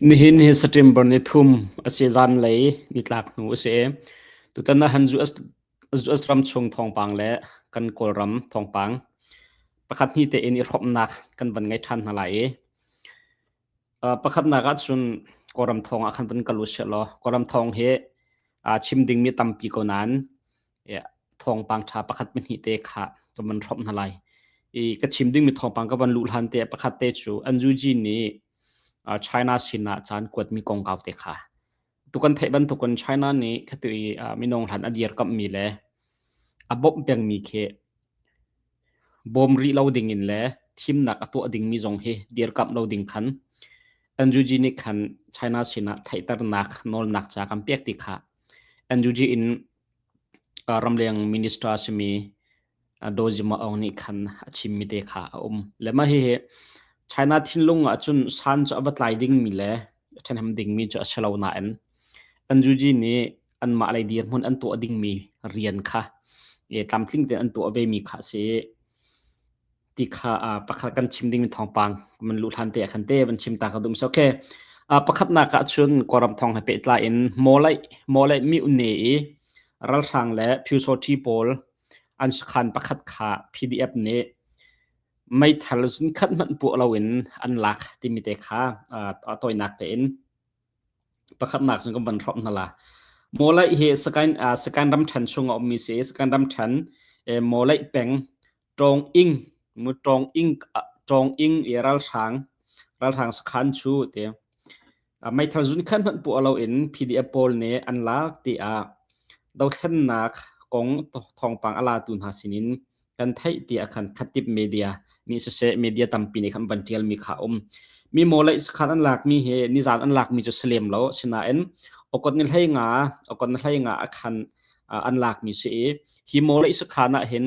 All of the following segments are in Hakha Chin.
Nihin hi September ni thum a si zanlei nitlak hnu a si. Tutan ah han US, US ram chung thawngpang le kan Kawlram thawngpang pakhat hnih tein i hrawmhnak kan van ngei ṭhan hna lai i pakhatnak ahcun Kawlram thawng ah khan van kal u sih law Kawlram thawng hi chim dingmi tampi ko nain thawngpang ṭha pakhat pahnih te kha ka van hrawmh hna lai. I ka chim dingmi thawngpang ka van luh hlan te pakhat te cu NUG nih China sinah caan kuatmi kongkau te kha. Tu kan theih bantukin China nih khatu i minung hlan a dirkamhmi le a bawmh pengmi khi bawm rih lo dingin le thimnak a tuah dingmi zong hi dirkamh lo ding khan NUG nih khan China sinah theihternak nawlnak ca kan pek ti kha NUG in ramleng minister a simi Daw Zima Aung nih khan a chimmi te kha a um. Le mah hihi China thinlung ahcun san cu a va tlai dingmi le ṭhahnem dingmi cu a si lo nain NUG nih anmah lei dirhmun an tuah dingmi rian kha tlamtling tein an tuah vemi kha a si i ti kha pakhat kan chim dingmi thawngpang man luh hlan te ah khan te van chim ta ka dum so okay pakhatnak ah cun Kawlram thawng he pehtlai in mawlaih mawlaih mi unne i ralhrang le phyusawṭhi pawl an sakhan pakhat kha PDF nih meithal zunkhat hmanh puah loin an lak timi te kha a tawinak tein pakhatnak cun kan van hrawmh hna la. Mawlaih hi Sakain Sakain ramṭhen chung a ummi si. Sakain ramṭhen Mawlaih peng Tawng Ing mu Tawng Ing Tawng Ing i ralhrang ralhrang sakhan chu ti. Meithal zun khan hmanh puah loin PDF pawl nih an lak tiah dothlennak kong thawngpang a latu hna sinin kan theih tiah khan khatip media nih siseh media tampi nih khan van ṭialmi kha a um. Mi mawleih sakhan an lakmi hi nizan an lakmi cu si lem lo sinain okot ni hlei nga okot ni hlei nga a khan an lakmi si i hi mawleih sakhan ah hin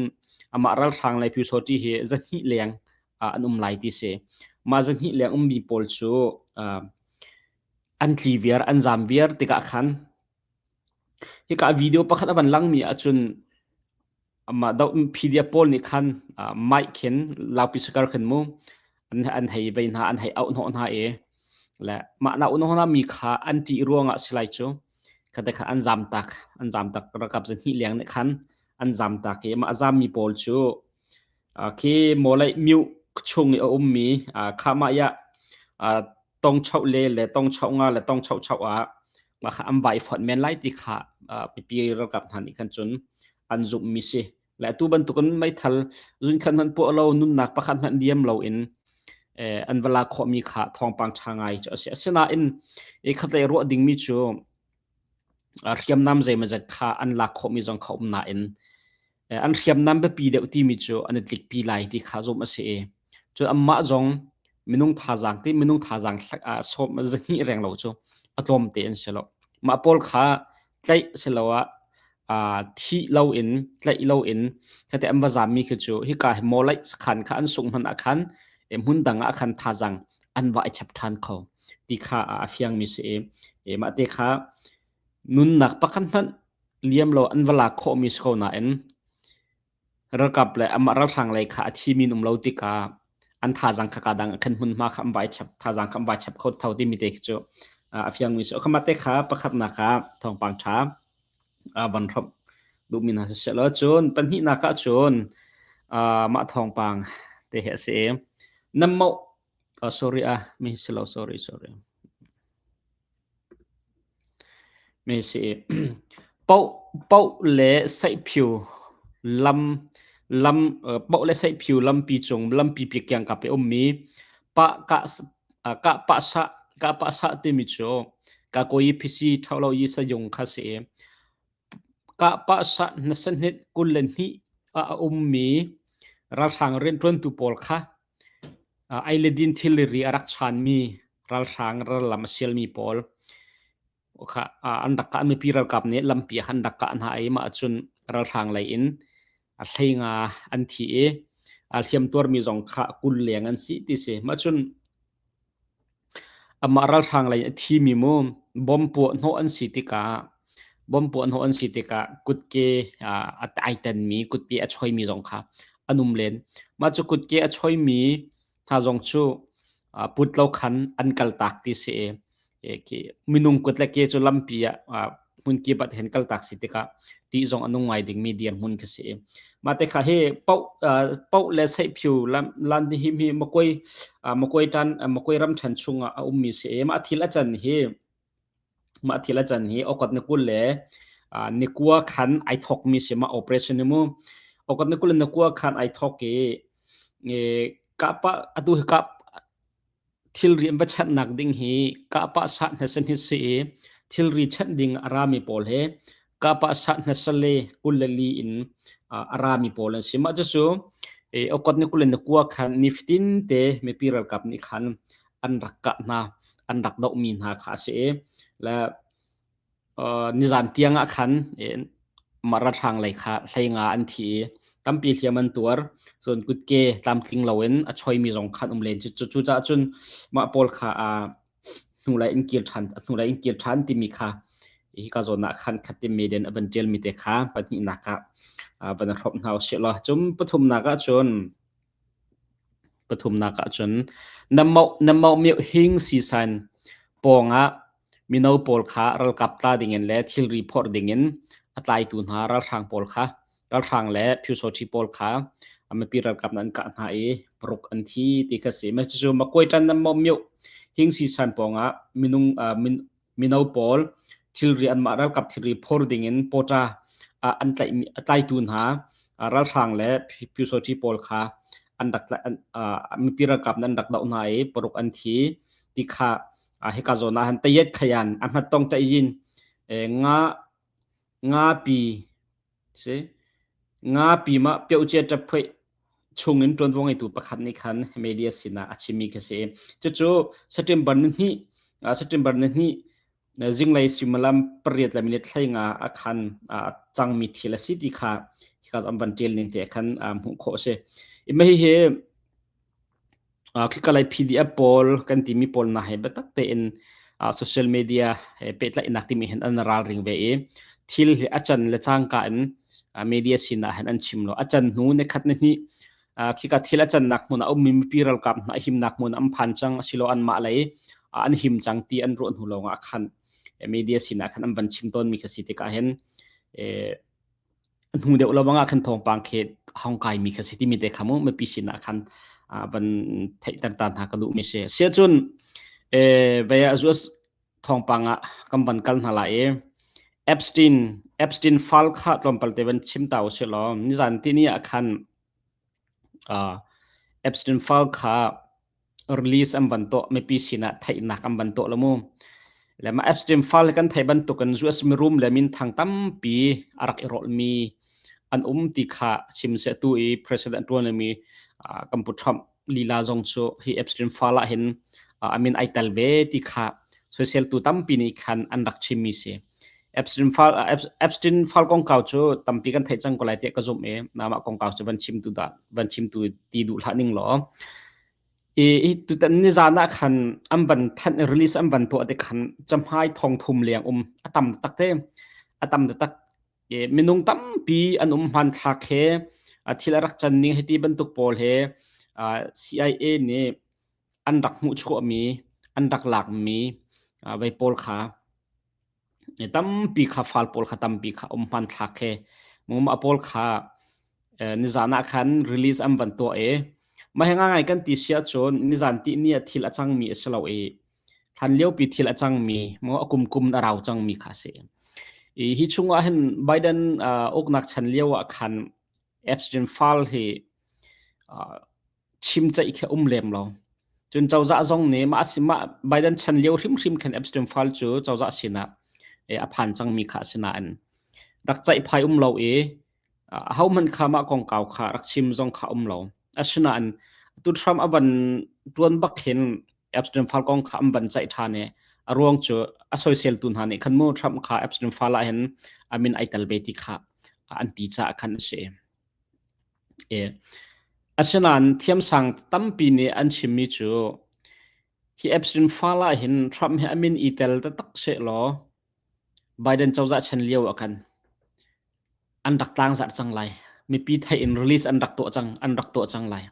amah ralhrang le pyusawṭi hi zahnih leng an um lai ti si. Mah zahnih leng ummi pawl cu an tli viar an zam viar tikah khan hika video pakhat a van langmi ahcun Amah doh PDF pawl nih khan mic khin loudspeaker khin mu an an hei vei hna an hei auh hnawh hna i le mah na auh hnawh mi kha an ṭih ruangah si lai cu khate khan an zam tak an zam tak ralkap zahnih leng nih khan an zam tak i mah a zammi pawl cu khi mawlei myu chung i a ummi khah mah ya tong choh le le tong choh nga le tong choh choh ah mah kha an vai fonh men lai ti kha mipi ralkap hna nih khan cun an zumhmi si le atu bantukin meithal zunkhat hmanh puah lo nunnak pakhat hmanh diam lo in an va lak khawhmi kha thawngpang ṭha ngai cu a si. Asinain i khatlei ruah dingmi cu hriamnam zeimawzat kha an lak khawhmi zong kha um nain an hriamnam biapi deuh timi cu an i tlikpi lai ti kha zumh a si i cun anmah zong minung thazaang ti minung thazaang sawm zahnih reng lo cu a tlawm te an si lo. Mah pawl kha tlaih siloah thih loin tlaih loin khate an va zammi khi cu hika hi mawlaih sakhan kha an sungh hmanh ah khan hmun dang ah khan thazaang an va i chap ṭhan kho ti kha a fiangmi si i mah te kha nunnak pakhat hmanh liam lo an va lak khawhmi si ko nain ralkap le amah ralhrang lei kha a thimi an um lo tikah an thazaang kha ka dang khan hmunhma kha an vai chap thazaang kha an vai chap kho tho timi te khi cu a fiangmi si khama te kha pakhatnak ah thawngpang ṭha van hrawmh duhmi hna siseh law cun pahnihnak ah cun mah thawngpang te hi a si nam mo sorry ah mi si lo sorry sorry Mi si. Paoh le saihphiu lam lam paoh le saihphiu lampi cung lampi kiangkap i a ummi pah kah kah pah sah kah pah sah timi cu kakuayi phisi ṭhalo yi sayung kha si i kah pah sah na sahnit 22 ah a ummi ralhrang rianṭuantu pawl kha Ei le din thilri a rak chaanmi ralhrang rallam a sialmi pawl kha an rak kah mipi ralkap nih lampi ah an rak kah hna i mah cun ralhrang lei in a hleinga an thi i a hliamtuarmi zong kha 20 leng an si ti si. Mah cun Amah ralhrang lei a thimi mu bom puah hnawh an si tikah bom puah hnawh an si tikah kutke a ai tenmi kutke a choimi zong kha an um len. Mah cu kutke a choimi hna zong cu put lo khan an kaltak ti si i. Khi minung kut le ke cu lampi ah hmun kip ah hen kaltak si tikah ti zong a nung ngai dingmi dirhmun khi si. Mah te kha hi pau pau le seiphiu lam lan hi hi makoi makoi tan makoi ram than chungah a ummi si. Mah thil a can hi mah thil a can hi okot ni kul le ni kua khan ai thokmi si mah operation ni mu. Okot ni kul le ni kua khan ai thok i kapa atu hi kap Thilri an va chanhnak ding hi kahpah sah hnasa hi si i thilri chanh ding a rami pawl he kahpah sah hnasa le 24 in a rami pawl an si. Mah cucu okot ni 29 khan nifatin te mipi ralkap nih khan an rak kah hna, an rak dohmi hna kha a si i le Nizan tiang ah khan mah ralhrang lei kha hleinga an thi i tampi hliam an tuar. Cun kutke tlamtling loin a choimi zong khan um len. Cucaah cun mah pawl kha hnulei in kir ṭhan hnulei in kir ṭhan timi kha hika zawn ah khan khatin median a van ṭialmi te kha pahnihnak ah van hrawmh hna usih law. Cun pathumnak ah cun pathumnak ah cun na mauh hing sisan pawng ah Mino pawl kha ralkap tla dingin le thilri phorh dingin a tlaitu hna ralhrang pawl kha ralhrang le pyusawṭhi pawl kha mipi ralkap nih an kah hna i paruk an thi ti kha si. Mah cucu Makwe ṭan myo Hingsi san pawngah minung mino pawl thilri anmah ralkap thilri phor dingin pawṭa an tlaihmi a tlaitu hna ralhrang le pyusawṭhi pawl kha an rak mipi ralkap nih an rak doh hna i paruk an thi ti kha hika zawn ah han tayet khayan a hmattong ta yin nga nga pi si nga pi ma peu che ta phoi chung in tuanvo ngeitu pakhat nih khan media sinah a chimmi khi si cucu September ni hnih September ni hnih zinglei suimilam pariat le minute hlei nga a khan a cangmi thil a si ti kha hika an van ṭial ning te khan hmuh khawh a si. Ima hi hi Khikalei PDF pawl kan timi pawl hna he biatak tein social media he pehtlaihnak timi hin an ralring ve i thil hi a can le cangka in media sinah hin an chim lo. A can hnu nikhat nihnih khika thil a cannak hmun ah ummi mipi ralkap hna a himnak hmun an phan cang asilo anmah lei an him cang ti an ruah hnu lawngah khan media sinah khan an van chim tawnmi kha si tikah hin hnu deuh lo bangah khan thawngpang khi hong kaimi kha si timi te kha mu mipi sinah khan van theihter ta hna ka duhmi si. Siahcun vei ah US thawngpang ah kan van kal hna lai i Epstein Epstein file kha tlawmpal te van chim ta usih law nizan tini ah khan Epstein file kha release an van tuah mipi sinah theihnak an van tuah lo mu. Le mah Epstein file kan theih bantukin US mirum le minthang tampi a rak i rawlmi an um ti kha chim seh tu i president tuanmi kan pu Trump lila zong cu hi Epstein file ah hin a min ai tel ve ti kha soiseltu tampi nih khan an rak chimmi si. Epstein file Epstein file kongkau cu tampi kan theih cang ko lai tiah ka zumh i mah kongkau cu van chim tu dah van chim tu ti duh hlah ning law i tutan nizan ah khan an van thanh release an van tuah tik khan camhai thong thum leng um a tam tak te a tam tak minung tampi an um hmanthlak he thil a rak can ning hiti bantuk pawl he CIA nih an rak hmuhchuahmi an rak lakmi vei pawl kha tampi kha fal pawl kha tampi kha um hmanthlak he mah pawl kha nizan ah khan release an van tuah i mah hi ngai kan ti si ahcun nizan ti ni ah thil a cangmi a si lo i hlan liopi thil a cangmi maw a kum kum a rau cangmi kha a si. I hi chungah hin Biden uknak chan lio ah khan Epstein file hi chimceih khi um lem lo. Cun cozah zong nih mah mah Biden chan lio hrimhrim khan Epstein file cu cozah sinah a phan cangmi kha a si nain rak ceihphai um lo i ahohmanh kha mah kongkau kha rak chim zong kha um lo. Asinain tu Trump a van ṭuan bak hin Epstein file kong kha an van ceih ṭhan i a ruang cu a soiseltu hna nih khan mu Trump kha Epstein file ah hin a min ai tel ve ti kha an ti caah khan a si. Asinain thiamsang tampi nih an chimmi cu hi Epstein file ah hin Trump hi a min i tel taktak sehlaw Biden cozah chan lio ah khan an rak tlangzarh cang lai. Mipi theih in release an rak tuah cang, an rak tuah cang lai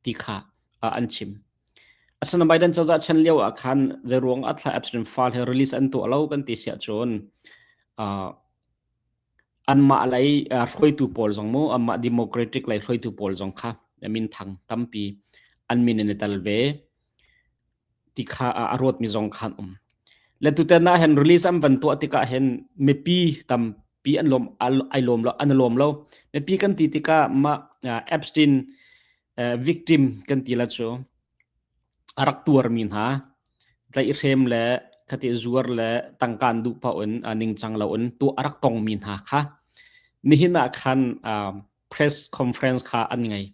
ti kha an chim. Asana Biden cozah chan lio ah khan zeiruang ah thla Epstein file he release an tuah lo kan ti siah cun uh, anmah lei uh, hruaitu pawl zong mu anmah Democratic lei hruaitu pawl zong kha min thang tampi an min in i tel ve ti kha a ruatmi zong khan um. Le tutan ah hin release an van tuah tikah hin mipi tampi an lawm ai lawm lo an lawm lo. Mipi kan ti tikah mah Epstein victim kan ti la cu a rak tuarmi hna tlaihhrem le khati zuar le tangkaan duh paoh in ningcang lo in tuah a rak tongmi hna kha nihin ah khan press conference kha an ngei.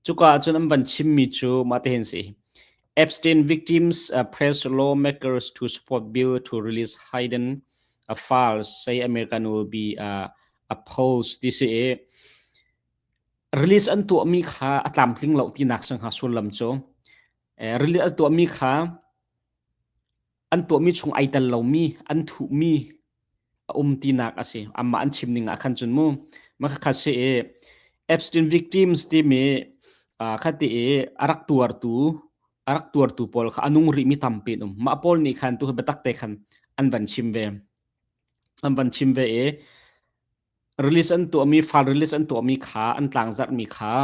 Cuka ahcun an van chimmi cu mah hin si. Epstein victims uh, press lawmakers to support bill to release hidden uh, files say American will be uh, opposed ti si i release an tuahmi kha a tlamtling lo tinak sang ha sullam cu release an tuahmi kha an tuahmi chung ai tel lomi an thuhmi a um tinak a si. Amah an chim ning ah khan cun mu mah kha si i Epstein victims timi kha ti i a rak tuartu a rak tuartu pawl kha a nung rihmi tampi an um. Mah pawl nih khan tu biatak te khan an van chim ve. An van chim ve i release an tuahmi file release an tuahmi kha an tlangzarhmi kha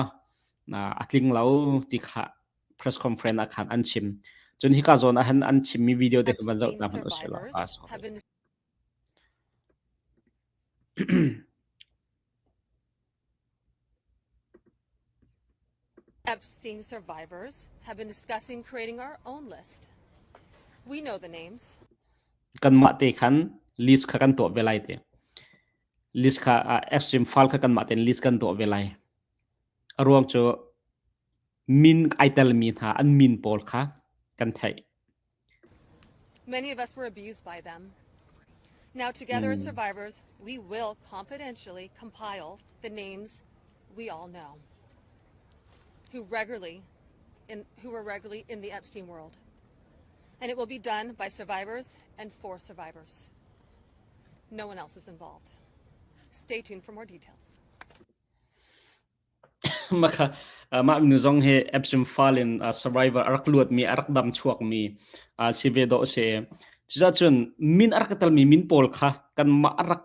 a tling lo ti kha press conference ah khan an chim. Cun hika zawn ah hin an chimmi video te van zoh ta hmanh usih law. Ah, sorry. Epstein survivors have been discussing creating our own list. We know the names. Kanmah te khan list kha kan tuah ve lai te. List kha uh, Epstein file kha kanmah ten list kan tuah ve lai. A ruang cu min ai telmi hna an min pawl kha kan theih. Many of us were abused by them. Now, together as survivors, we will confidentially compile the names we all know who regularly in, who were regularly in the Epstein world. And it will be done by survivors and for survivors. No one else is involved. Stay tuned for more details. Mah nu zong hi Epstein file in survivor a rak luatmi, a rak dam chuakmi si ve dawh a si. Cucaah cun min a rak i telmi min pawl kha kanmah a rak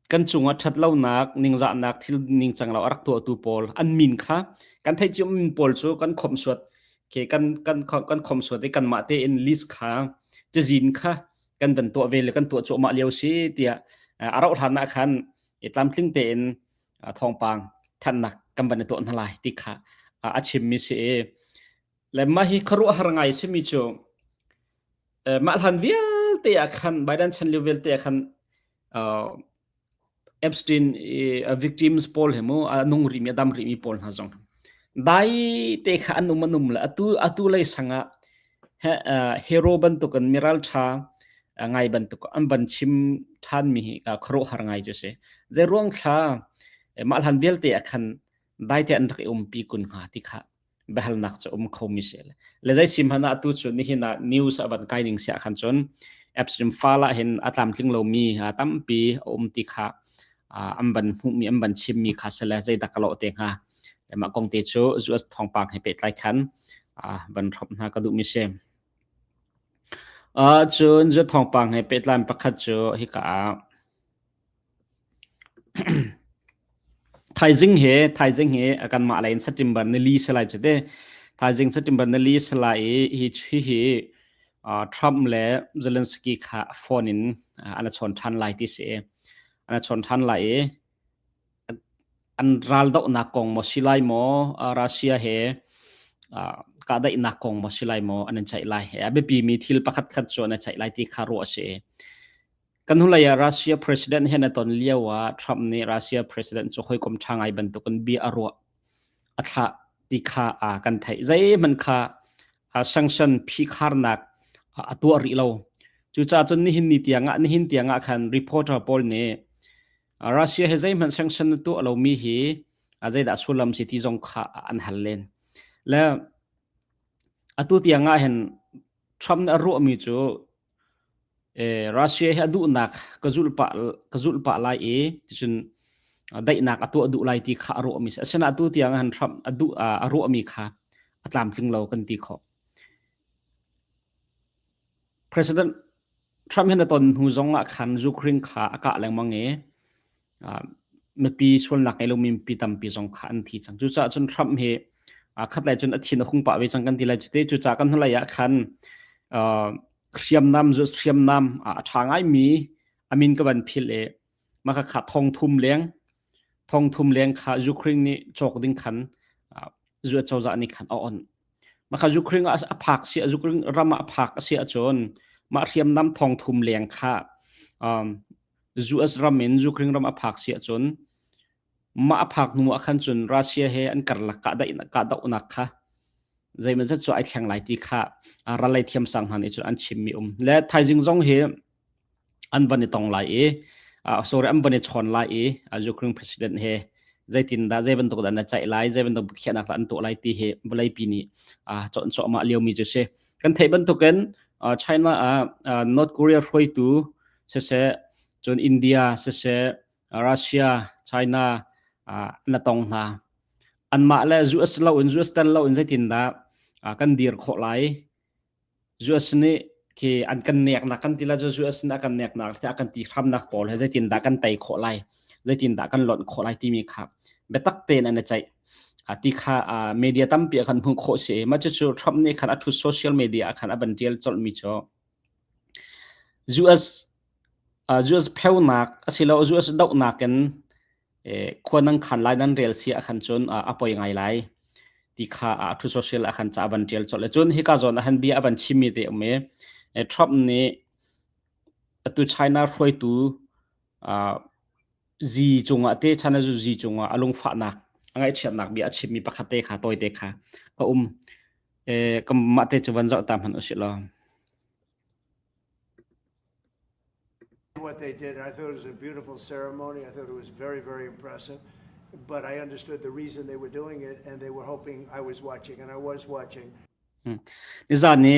kan cungah ṭhatlonak, ningzahnak, thil ningcang lo a rak tuahtu pawl an min kha kan theih cio min pawl cu kan khawmhsuat khi kan kan kan khawmhsuat i kanmah tein list kha cazin kha kan van tuah ve le kan tuah cuahmah lio si tiah a rauh hlan ah khan i tlamtling tein thawngpang thannak kan van i tuah hna lai ti kha a chimmi si i le mah hi khuaruahhar ngai simi cu mah hlan vialte ah khan Biden chan lio vialte ah khan Epstein i a victims pawl he mu a nung rihmi a dam rihmi pawl hna zong dai te kha an um an um le atu atu lei sangah he hero bantukin miral tha ngai bantuk an van chim than mi hi khuaruahhar ngai cu si zei ruang thla mah hlan vialte ah khan dai te an rak i umpi kun hnga ti kha biahalnak cu um khomi si le zei sim hmanh ah tu cu nihin ah news a van kai ning siah khan cun Epstein file ah hin a tlamtling lomi tampi a um ti kha an van hmuhmi an van chimmi kha sele zeidah ka lawh te hnga mah kong te cu US thawngpang he pehtlai khan van hrawmh hna ka duhmi si. Cun US thawngpang he pehtlai pakhat cu hika ah Thaizing he thaizing he kanmah lei in September nili si lai cu te. Thaizing September nili si lai i hi hihi Trump le Zelensky kha phone in an i chawn ṭhan lai ti si. An i chawn ṭhan lai i an raldohnak kong maw si lai maw, Russia he kahdaihnak kong maw si lai maw an in ceih lai. A biapimi thil pakhat khat cu an i ceih lai ti kha ruah a si. Kan hnulei ah Russia president he na ton lio ah Trump nih Russia president cu hawikom ṭha ngai bantukin bia a ruah a thlah ti kha kan theih. Zeihmanh kha sanction phihkharnak a tuah rih lo. Cucaah cun nihin ni tiangah nihin tiangah khan reporter pawl nih Russia he zeihmanh sanction na tuah lomi hi zeidah sullam si ti zong kha an hal len. Le atu tiangah hin Trump nih a ruahmi cu Russia hi a duhnak ka zulh pah ka zulh pah lai i ticun daihnak a tuah duh lai ti kha a ruahmi si. Asinain atu tiang han Trump a duh a ruahmi kha a a tlamtling lo kan ti khawh. President Trump hin a ton hnu zong ah khan Ukraine kha a kah lengmang i mipi sualnak ngei lomi mipi tampi zong kha an thi cang. Cucaah cun Trump hi khatlei cun a thin a hung pah ve cang kan ti lai cu te. Cucaah kan hnulei ah khan hriamnam hriamnam a ṭha ngaimi a min ka van philh i mah kha thong thum leng kha Ukraine nih cawk ding khan US cozah nih khan a on. Mah kha Ukraine ah a phak si Ukraine ram ah a phak a si ahcun mah hriamnam thong thum leng kha US ram in Ukraine ram a phak si ahcun mah a phak hnu ah khan cun Russia he an karlak kahdohnak kha zeimawzat cu ai thleng lai ti kha rallei thiamsang hna nih cun an chimmi um. Le thaizing zong hi an van i tong lai i sorry an van i chawn lai i Ukraine president he zeitindah zei bantuk dah na ceih lai zei bantuk khiahnak dah an tuah lai ti hi vawleipi nih cawn cuahmah liomi cu si. Kan theih bantukin China ah North Korea hruaitu siseh cun India siseh Russia China na tong hna. Anmah le US loin US tel loin zeitindah kan dir khawh lai US nih khi an kan neknak kan ti la cu US nih a kan neknak a kan ti hramnak pawl he zeitindah kan tei khawh lai zeitindah kan lonh khawh lai timi kha biatak tein an i ceih ti kha media tampi ah khan hmuh khawh si mah cucu Trump nih khan a thu social media ah khan a van tial colhmi cu US US pheunak asilo US dohnak in khua nan khan lai nan rel si ahkhan cun a poi ngai lai ti kha a thu social ah khan ca van tial colh le cun hika zawn ah han bia a van chimmi te um i Trump nih atu China hruaitu Xi cungah te China zu Xi cungah a lungfahnak a ngaihchiatnak bia a chimmi pakhat te kha tawi te kha a um mah te cu van zoh ta hmanh usih law. What they did, I thought it was a beautiful ceremony. I thought it was very, very impressive. But I understood the reason they were doing it, and they were hoping I was watching, and I was watching. Nizan ni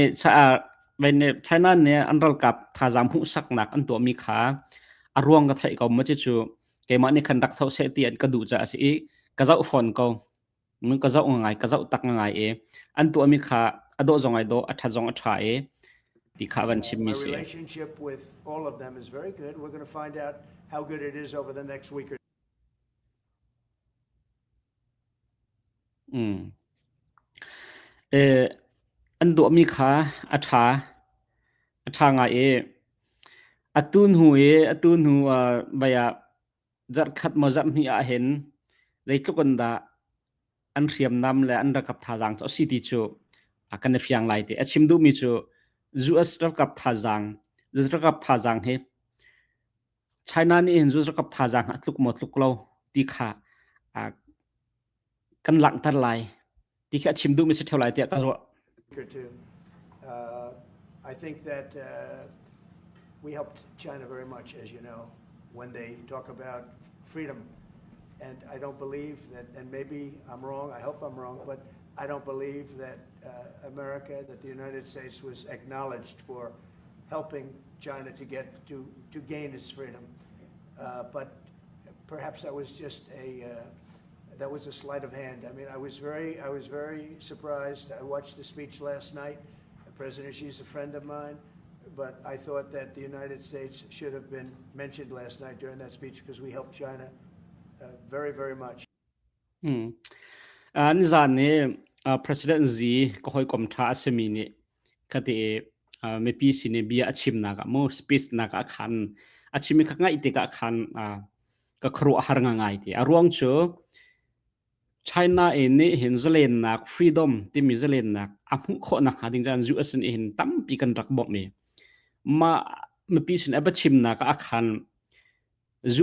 China nih an ralkap thazaang hmuhsaknak an tuahmi kha a ruang ka theih ko ma cu keimah nih khan rak zoh seh ti an ka duh caah a si i ka zoh fawn ko. Ka zoh ngai, ka zoh tak ngai i an tuahmi kha a dawh zong ai dawh, a ṭhat zong a ṭha i ti kha van chimmi My si. relationship with all of them is very good. We're going to find out how good it is over the next week or An duahmi kha a ṭha, a ṭha ngai i atu hnu i atu hnu vai ah zarhkhat maw zarhhnih ahhin zeitluk in dah an hriamnam le an ralkap thazaang cu a si ti cu kan i fiang lai ti. A chim duhmi cu US ralkap thazaang, US ralkap thazaang hi China nih hin US ralkap thazaang a tluk maw tluk lo ti kha kan langhter lai ti khi a chim duhmi si ṭheo lai tiah ka ruah. I think that we helped China very much, as you know, when they talk about freedom. And I don't believe that, and maybe I'm wrong, I hope I'm wrong, but I don't believe that America, that the United States was acknowledged for helping China to get to, to gain its freedom. But perhaps that was just a that was a sleight of hand. I mean, I was very surprised. I watched the speech last night. President Xi is a friend of mine, but I thought that the United States should have been mentioned last night during that speech because we helped China very, very much. Nizan nih President Xi ka hawikom ṭha a simi nih khati i mipi sin i bia a chimnak ah mu speech nak ah khan a chim i kha ngaih tikah khan ka khuaruah har ngai ti. A ruang cu China in nih hin zalennak freedom timi zalennak a hmuh khawh nakhnga ding caan US nih hin tampi kan rak bawmh i mah mipi sin a biachimnak ah khan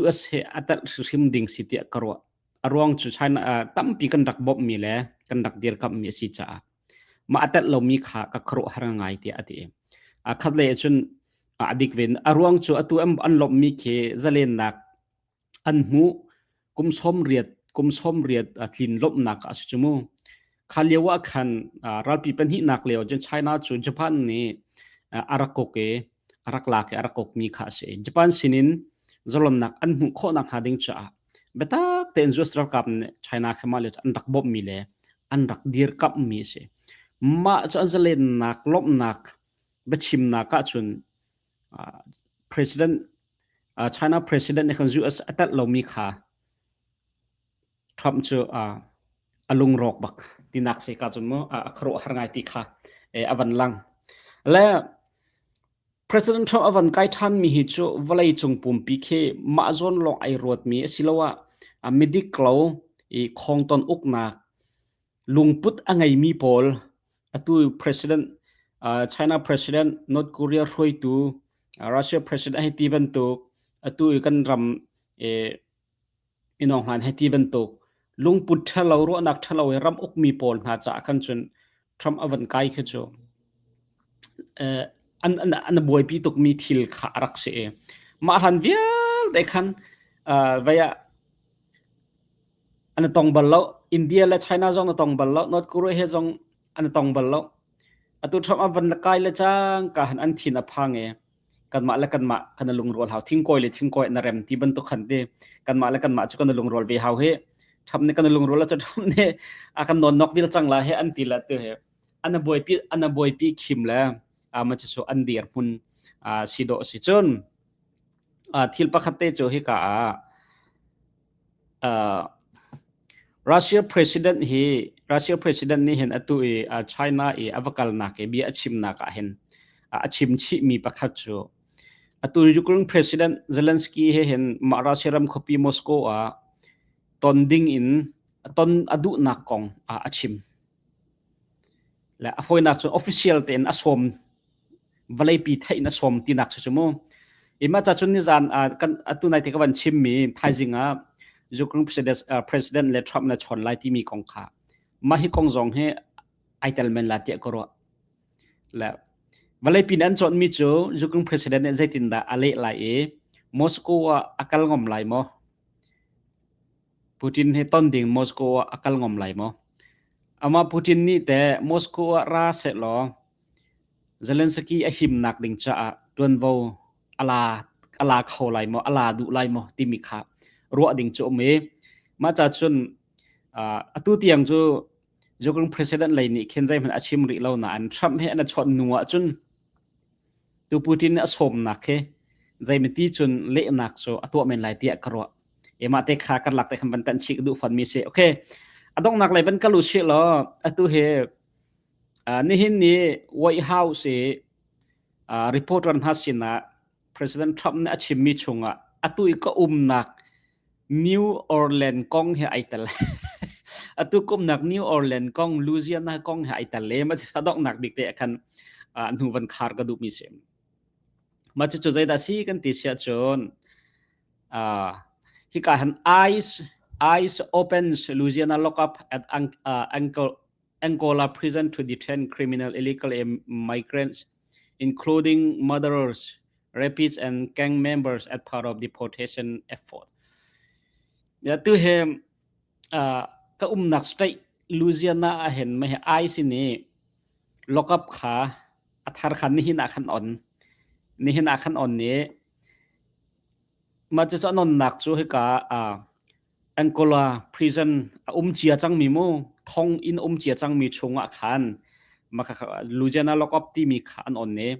US he a telh hrimhrim ding si tiah ka ruah. A ruang cu China tampi kan rak bawmhmi le kan rak dirkamhmi a si caah mah a telh lomi kha ka khuaruahhar ngai tiah a ti. Khat lei ahcun a dik ve. A ruang cu atu an lawmhmi khi zalennak an hmuh kum 80 a tlin lawmhnak a si cu mu. Kha lio ah khan ralpi pahnihnak lio cun China cu Japan nih a rak kuk i a rak lak i a rak ukmi kha a si. Japan sinin zalonnak an hmuh khawh nakhnga ding caah biatak tein US ralkap nih China kha mah le an rak bawmhmi le an rak dirkamhmi a si. Mah cu an zalennak lawmhnak biachimnak ahcun President China President nih khan US a telh lomi kha Trump cu a lungrawk bak tinak si ka cun mu a khuaruahhar ngai ti kha a van lang. Le President Trump a van kai ṭhanmi hi cu vawleicung pumpi khi mah zawn lawng ai ruatmi asiloah midik lo i khawngton uknak lungput a ngeimi pawl atu President China President North Korea hruaitu Russia President hei ti bantuk atu i kan ram Minung hlan hei ti bantuk lungput ṭhalo ruahnak ṭhalo i ram ukmi pawl hna caah khan cun Trump a van kai khi cu an, an, an buaipi tukmi thil kha a rak si i mah hlan vialte khan vai ah an tong bal lo India le China zong na tong bal lo North Korea he zong an tong bal lo atu Trump a van kai le cang ka han an thin a phang e kanmah le kanmah kan lungrual hau thingkawi le thingkawi na rem ti bantuk khan ti kanmah le kanmah cu kan lungrual ve hau hi Trump nih kan lungrual cu Trump nih a kan non nok vil cang la he an ti la tu he an buaipi an buaipi khim le ma chu su an dir hmun si do si cun thil pakhat te cu hika ah Russia president hi Russia president nih hin atu i China i a va kalnak i bia a chimnak ah hin a chim chihmi pakhat cu atu Ukraine president Zelensky he hin mah Russia ram khuapi Moscow ah ton ding in ton a duhnak kong a chim. Le a fawinak cu official tein a sawm vawleipi theih na sawm tinak cu mu. Ima cha cun nizan kan atu nai te ka van chim mi thaizing ah Ukraine president, president le Trump na chon lai timi kong kha mah hi kong zong hi ai tel men la tiah ka ruah. Le vawleipi nan chon mi cu Ukraine president nih zeitindah a leh lai i Moscow ah a kal ngom lai maw? Putin he ton ding Moscow ah a kal ngom lai maw? Amah Putin nih te Moscow ah ra seh law Zelensky a himnak ding caah ṭuanvo a la, a la kho lai maw, a la duh lai maw timi kha ruah ding cu um i mah ca cun uh, atu tiang cu Ukraine president lei nih khin zeihmanh a chim rih lo nain Trump he an a chawnh hnu ah cun tu Putin nih a sawmnak hi zeimati cun lehnak cu a tuah men lai tiah ka ruah. E mah te kha kan lak te khan van tan chih ka duh fawn mi si. Okay. A donghnak lei van kal u sih law atu hi Nihin ni White House i reporter hna sinah President Trump nih a chimmi chungah atu i ka umnak New Orleans kong he ai tel. atu ka umnak New Orleans kong, Louisiana kong he ai tel le ma cu donghnak bik te ah khan hnu van khar ka duhmi si. Mah cucu zeidah si kan ti siah cun hika han ICE ICE opens Louisiana lockup at Angle Angola prison to detain criminal illegal migrants, including murderers, rapists, and gang members as part of deportation effort. Ya tu he uh, ka umnak state Louisiana ah hin me ICE nih lockup kha a thar khan nihin ah khan on nihin ah khan on ni ma cu nonnak cu hika uh, Angola prison a um cia cangmi mu thong in um cia cangmi chungah khan Louisiana lockup timi kha an on i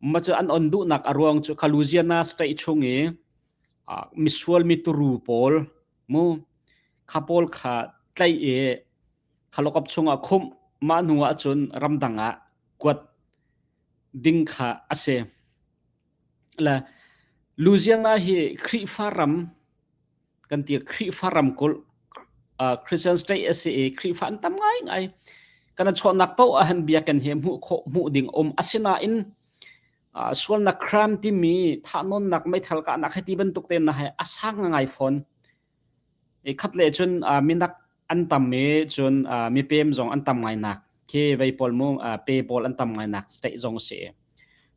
mah cu an on duhnak a ruang cu kha Louisiana state chung i misual mi turu pawl mu kha pawl kha tlaih i kha lockup chungah khumh mah hnu ah cun ramdang ah kuat ding kha a si. Le Louisiana hi Khrihfa ram kan ti Khrihfa ramkulh uh, Christian state a si i Khrihfa an tam ngaingai. Kan chuahnak paoh ah han biakinn hi hmuh khawh hmuh ding um asinain uh, sualnak crime timi thahnawnnak meithal kahnak hei ti bantuk te na he a sang ngai fawn. I khat le cun uh, minak an tam i cun uh, mipem zong an tam ngai nak khi vei pawl mu uh, pe pawl an tam ngai nak state zong a si.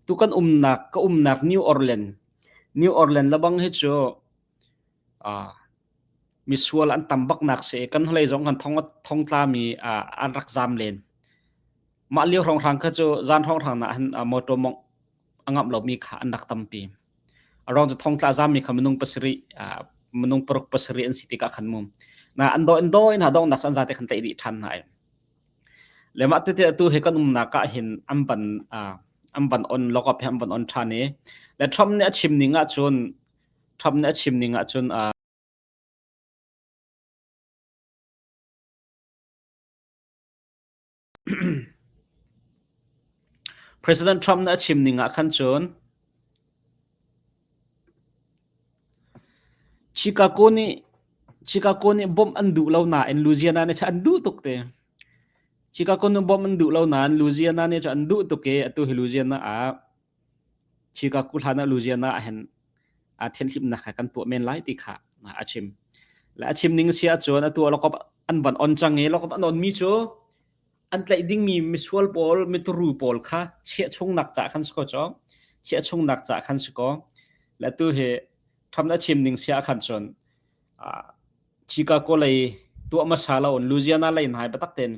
Tu kan umnak ka umnak New Orleans New Orleans lebang hi cu uh, misual an tam bak nak si kan hlei zong kan thong thongtla mi uh, an rak zam len. Mah lio hrawnghrang kha cu zan hrawnghrang na han uh, motor mong a ngamh lomi kha an rak tampi. A ruang cu thongtla zammi kha minung pasarih minung paruk pasarih an si tikah khan mu. Na an daw in daw in ha dongnak an zate khan tlaih dih ṭhan hna ai. Le mah tete atu he kan umnak ah hin an van an van on lock up he an van on ṭhan i le Trump nih a chim ning ahcun Trump nih a chim ning ahcun President Trump nih a chim ning ah khan cun Chicago nih Chicago nih bawmh an duh lo nain Louisiana nih an duh tuk te. Chicago nih bawmh an duh lo nain Louisiana nih cu an duh tuk i atu hi Louisiana ah Chicago hlan ah Louisiana ah hin aa thianhlimnak kha kan tuah men lai ti kha a chim. Le a chim ning si ahcun atu ah lokop an van on cang i lokop an on mi cu an tlaih dingmi misual pawl, mituru pawl kha chiah chungnak ca khan si ko cu. Chiah chungnak ca khan si ko. Le tu hi Trump a chim ning si ah khan cun Chicago lei tuah hmasa lo in Louisiana lei hna hi biatak tein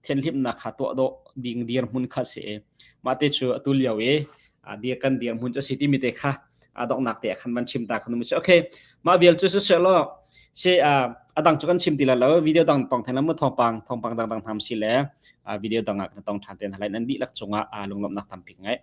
thianhlimnak kha tuah dawh ding dirhmun kha si i mah te cu atu lio i dir kan dirhmun cu a si timi te kha donghnak te ah khan van chim ta khan um si. Okay, mah vial cu siseh law si a dang cu kan chim ti lai lo video dang tong than mu thawngpang thawngpang dangdang tham si le video dang ah kan tong than te hna lai nan dihlak cungah lunglawmhnak tampi ka ngei.